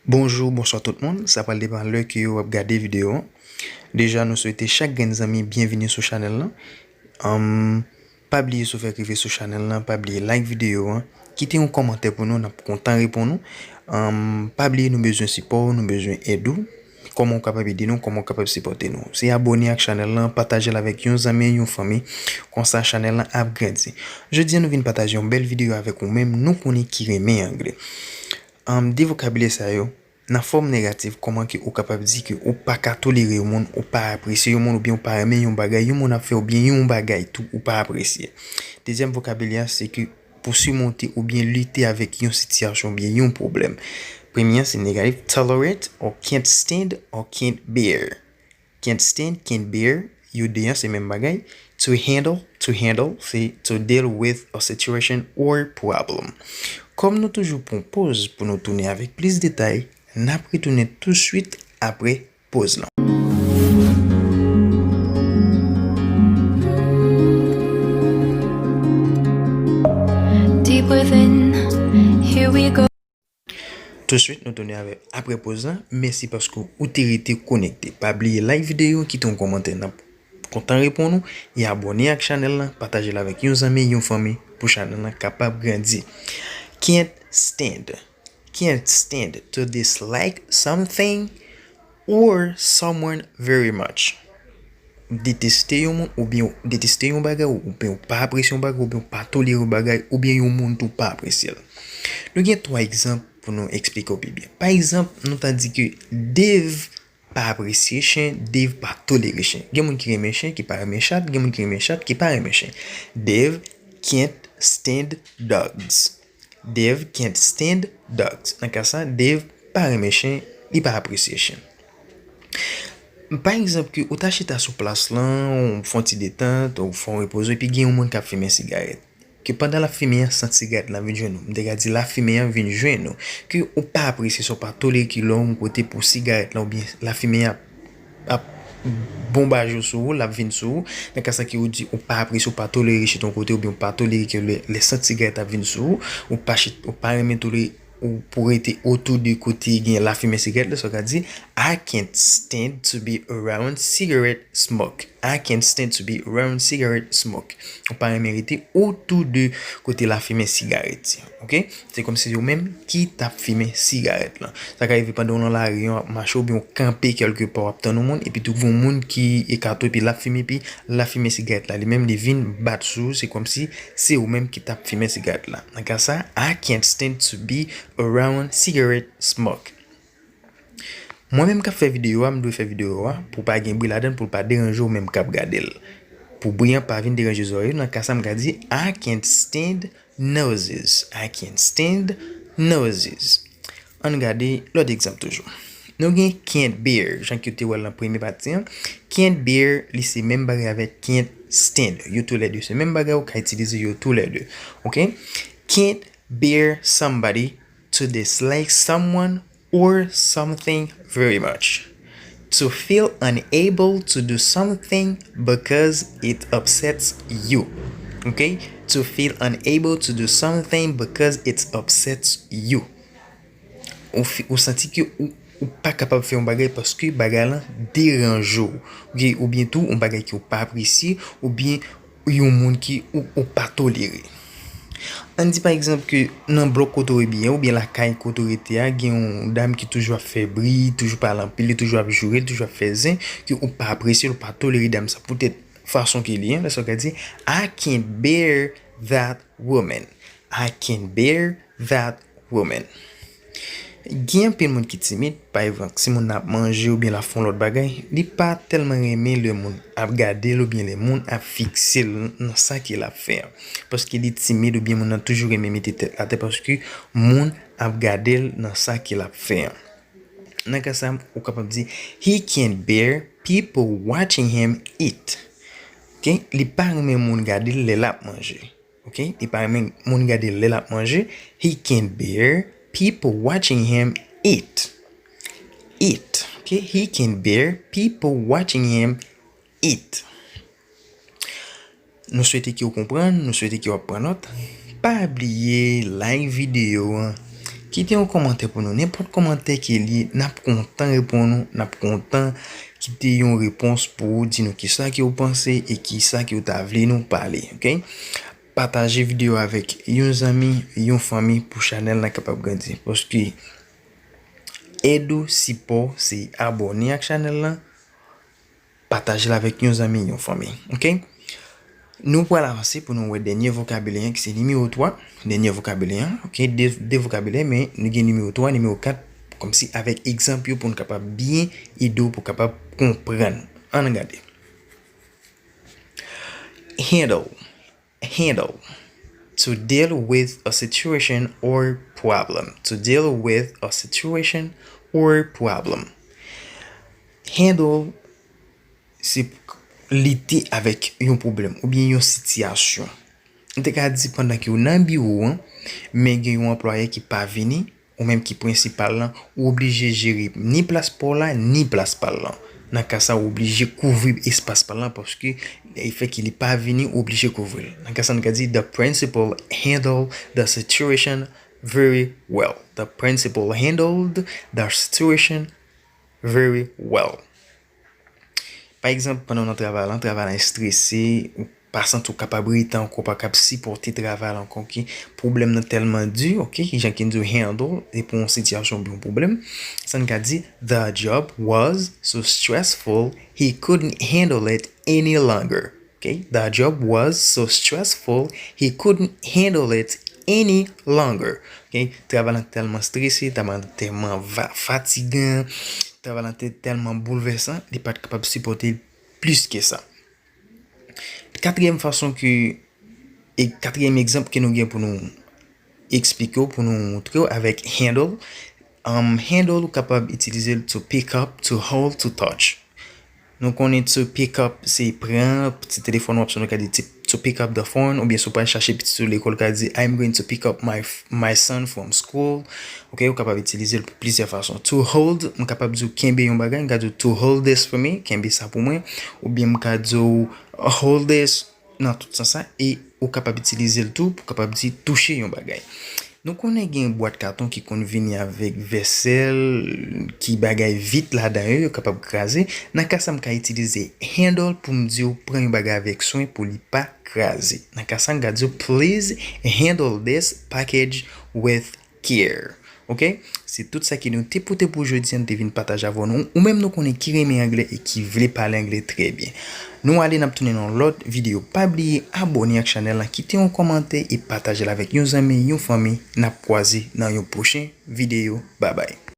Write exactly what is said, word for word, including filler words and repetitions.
Bonjou, bonswa tout moun. Sa pral depann lè ke w ap gade videyo an. Deja, nou swete chak grenn zanmi byenvini sou chanèl lan. Anm, pa bliye si w fèk rive sou chanèl lan, pa bliye like videyo an. Kite yon kòmantè pou nou, n ap kontan reponn ou. Anm, pa bliye nou bezwen sipò w, nou bezwen èd ou. Kòman w kapab ede nou, kòman w kapab sipòte nou. Se abòne ak chanèl lan, pataje l avèk yon zanmi, yon fanmi. Konsa chanèl lan ap grandi. Jodi a nou vin pataje yon bèl videyo avèk ou menm, nou konnen ki renmen anglè. Anm, de vokabilè sa yo, nan fòm negatif, kòman ke ou kapab di ke ou pa ka tolere yon moun, ou pa apresye yon moun, oubyen ou pa renmen yon bagay yon moun ap fè, oubyen yon bagay tou ou pa apresye. Dezyèm vokabilè a, se ke pou simonte oubyen lite avèk yon sitiyasyon oubyen yon pwoblèm. Premye an, se negatif, tolerate or can't stand or can't bear. Can't stand, can't bear, yo de an se menm bagay. To handle, to handle, se to deal with a situation or problem. Kòm nou toujou pran poz pou nou tounen avèk plis detay, n ap retounen touswit apre poz lan. Deep within, here we go. Touswit, nou tounen avè apre poz lan. Mèsi paske ou te rete konekte. Pa bliye like videyo, kite yon kòmantè, n ap kontan reponn ou. E abòne ak chanèl lan, pataje l avèk yon zanmi, yon fanmi, pou chanèl lan kapab grandi. Can't stand. Can't stand to dislike something or someone very much. Deteste yon moun, oubyen w deteste yon bagay, oubyen w pa apresye yon bagay, oubyen w pa tolere yon bagay, oubyen yon moun tou pa apresye l. Nou gen twa egzanp pou nou eksplike w pi byen. Pa egzanp, nou ta di ke Dave pa apresye chen, Dave pa tolere chen. Gen moun ki renmen chen, ki pa renmen chat, gen moun ki renmen chat, ki pa renmen chen. Dave can't stand dogs. Dave can't stand dogs. Nan ka sa, Dave pa renmen chen, li pa apresye chen. Pa egzanp, ke ou ta chita sou plas lan, ou fè yon ti detant, ou fè yon repoze, epi gen yon moun k ap fimen sigarèt. Ke pandan l ap fimen an, sant sigarèt lan vin jwenn ou. M te ka di lafimen an vin jwenn ou. Ke ou pa apresye sa, ou pa tolere ke lè w yon kote pou sigarèt lan oubyen lafimen an ap, ap bonbaje w sou ou, l ap vin sou ou. Nan ka sa ke ou di ou pa apresye, ou pa tolere chita yon kote oubyen ou pa tolere ke lè, lè sant sigarèt ap vin sou ou, ou pa chit-, ou pa renmen tolere ou pou rete otou de kote gen lafimen sigarèt la, sa w ka di, I can't stand to be around cigarette smoke. I can't stand to be around cigarette smoke. Ou pa renmen rete otou de kote lafimen sigarèt, ok? Se kòmsi se ou menm ki t ap fimen sigarèt lan. Sa ka rive pandan w nan lari an, w ap mache oubyen w kanpe kèlke pa, w ap tann yon moun, epi tou gen yon moun ki ekate w, epi l ap fimen, epi lafimen sigarèt la, li menm, li vin bat sou ou, se kòmsi se ou menm ki t ap fimen sigarèt la. Nan ka sa, I can't stand to be around cigarette smoke. Mwen menm k ap fè videyo a, m dwe fè videyo a pou pa gen bri ladan l, pou l pa deranje w menm k ap gade l. Pou bri an pa vin deranje zòrèy ou, nan ka sa, m ka di, I can't stand noises. I can't stand noises. Ann gade lòt egzanp toujou. Nou gen can't bear, jan ke w te wè l nan premye pati an. Can't bear, li se menm bagay avèk can't stand. Yo toulède se menm bagay, ou ka itilize yo toulède. Ok? Can't bear somebody to dislike someone or something very much. To feel unable to do something because it upsets you. Ok? To feel unable to do something because it upsets you. Ou fi-, ou santi ke ou, ou pa kapab fè yon bagay paske bagay lan deranje w. Ok? Oubyen tou, yon bagay ke w pa apresye, oubyen yon moun ke ou, ou pa tolere. Ann di pa egzanp ke nan blòk kote w ye byen, oubyen lakay kote w rete a, gen yon dam ki toujou ap fè bri, toujou pale anpil, li toujou ap joure, li toujou ap fè zen, ke ou pa apresye l, ou pa tolere dam sa poutèt fason ke li ye, lè sa w ka di, I can't bear that woman. I can't bear that woman. Gen anpil moun ki timid, pa egzanp, si moun nan ap manje oubyen l ap fè yon lòt bagay, li pa tèlman renmen lè moun ap gade l oubyen lè moun ap fikse l nan sa ke l ap fè an. Paske li timid oubyen moun nan toujou renmen mete tèt l atè paske moun ap gade l nan sa ke l ap fè an. Nan ka sa, ou kapab di, he can't bear people watching him eat. Ok? Li pa renmen moun gade l lè l ap manje. Ok? Li pa renmen moun gade l lè l ap manje. He can't bear people watching him eat. Eat. Ok? He can't bear people watching him eat. Nou swete ke w konprann, nou swete ke w ap pran nòt. Pa bliye like videyo an, Kite yon kòmantè pou nou. Nenpòt kòmantè ke li ye, n ap kontan reponn ou, n ap kontan kite yon repons pou ou, di nou kisa ke w panse e kisa ke w ta vle nou pale, oke? Pataje videyo avèk yon zanmi, yon fanmi pou chanèl la kapab grandi. Paske èd ou, sipò, se abòne ak chanèl la, pataje l avèk yon zanmi, yon fanmi, oke? Nou pral avanse pou nou wè dènye vokabilè an ki se nimewo twa, dènye vokabilè an, oke? De, de vokabilè, men nou gen nimewo twa, nimewo kat, kòmsi avèk egzanp yo pou nou kapab byen ede w pou w kapab konprann. Ann gade. Handle. Handle. To deal with a situation or problem. To deal with a situation or problem. Handle, se lite avèk yon pwoblèm oubyen yon sitiyasyon. M te ka di pandan ke w nan biwo an, men gen yon anplwaye ki pa vini, ou menm ki prensipal lan, ou oblije jere ni plas pa w la, ni plas pa l lan. Nan ka sa, ou oblije kouvri espas pa l lan paske efè ke li pa vini, ou oblije kouvri l. Nan ka sa, nou ka di, the principal handled the situation very well. The principal handled the situation very well. Pa egzanp, pandan w nan travay lan, travay lan estrese, ou pa santi w kapab rete ankò, ou pa kab sipòte travay la ankò, oke? Pwoblèm nan tèlman di, oke? Ki jan ke n di w handle, e pou yon sitiyasyon oubyen yon pwoblèm, sa n ka di, the job was so stressful, he couldn't handle it any longer. Oke? The job was so stressful, he couldn't handle it any longer. Oke? Travay lan tèlman strese, travay lan tèlman va-, fatigan, travay lan te tèlman boulvèsan, li pa t kapab sipòte l plis ke sa. Katriyèm fason ke, e katriyèm egzanp ke nou gen pou nou eksplike w, pou nou montre w avèk handle. Um, handle, ou kapab itilize l to pick up, to hold, to touch. Nou konnen to pick up, se pran ti telefòn w ap sonn, ou ka di ti, to pick up the phone, oubyen si w pral chache pitit ou lekòl, ou ka di, I'm going to pick up my, my son from school. Oke, ou kapab itilize l pou plizyè fason. To hold, m kapab di w kenbe yon bagay, m ka di w to hold this for me, kenbe sa pou mwen, oubyen m ka di w hold this, nan tout sans sa, e ou kapab itilize l tou pou kapab di touche yon bagay. Nou konnen gen bwat katon ki konn vini avèk vèsèl, ki bagay vit ladan yo, yo kapab kraze. Nan ka sa, m ka itilize handle pou m di w pran yon bagay avèk swen pou li pa kraze. Nan ka sa, m ka di w, please handle this package with care. Oke? Se tout sa ke nou te pote pou jodi a, nou te vin pataje avè nou. Ou menm nou konnen ki renmen anglè e ki vle pale anglè trè byen. Nou ale, n ap tounen nan lòt videyo. Pa bliye abòne ak chanèl la, kite yon kòmantè e pataje l avèk yon zanmi, yon fanmi. N ap kwaze nan yon pwochen videyo. Babay.